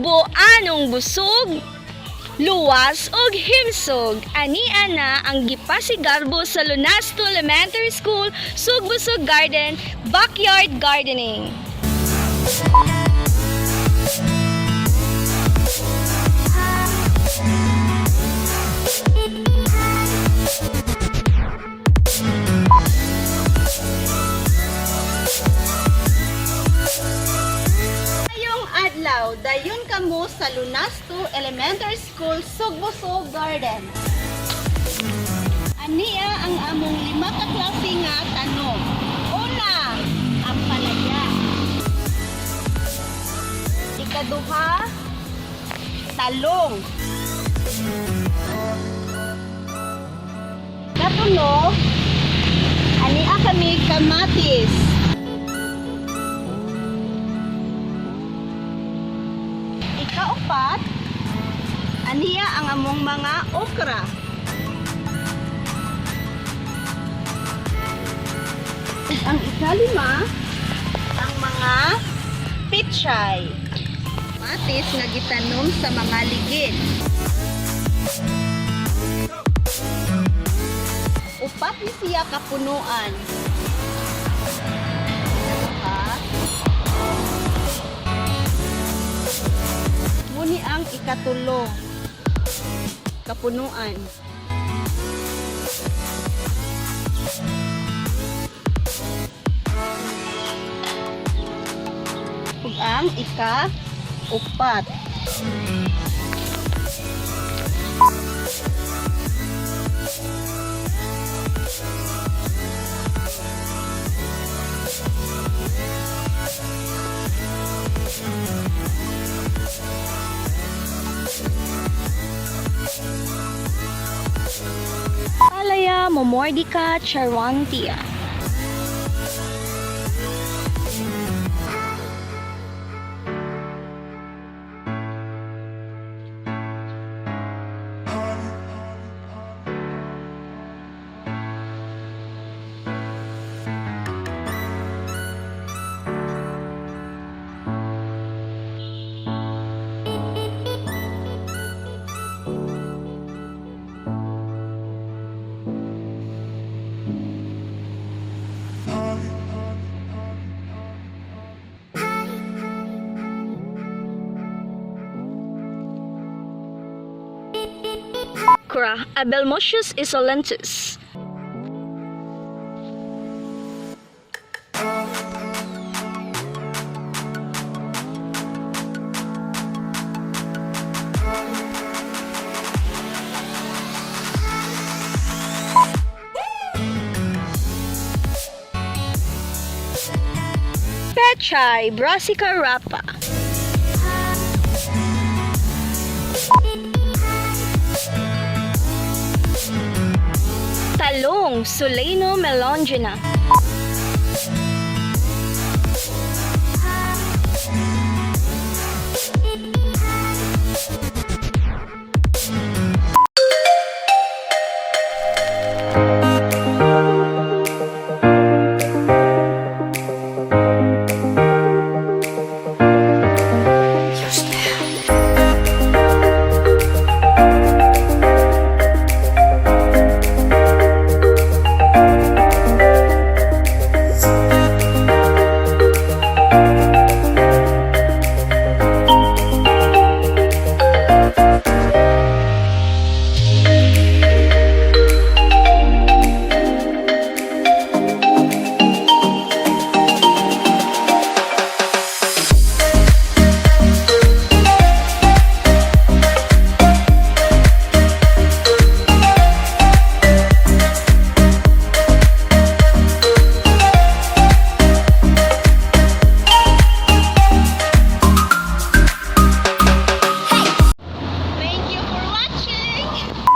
Sugboanong busog, luwas ug himsog. Ania na ang gipasigarbo sa Lunas 2 Elementary School, Sugbusog Garden, Backyard Gardening. Ngayong adlaw, dayon kamo sa Lunas 2 Elementary School, Sugbusog Garden. Ania ang among lima ka klase nga tanom. Una, ang palaya. Ikaduha, talong. Katulo, ania kami kamatis. Ikaupat, aniya ang among mga okra. Ang ikalima, ang mga pichay. Matis nga gitanom sa mga ligid. Upat ni siya kapunuan. Ikaduha, muni ang ikatulo, kapunuan. Ug ang ika-upat. Palaya, Momordica, Charantia. Okra, Abelmoschus isolentus. Pechay, Brassica rapa. Talong, Solano melongena.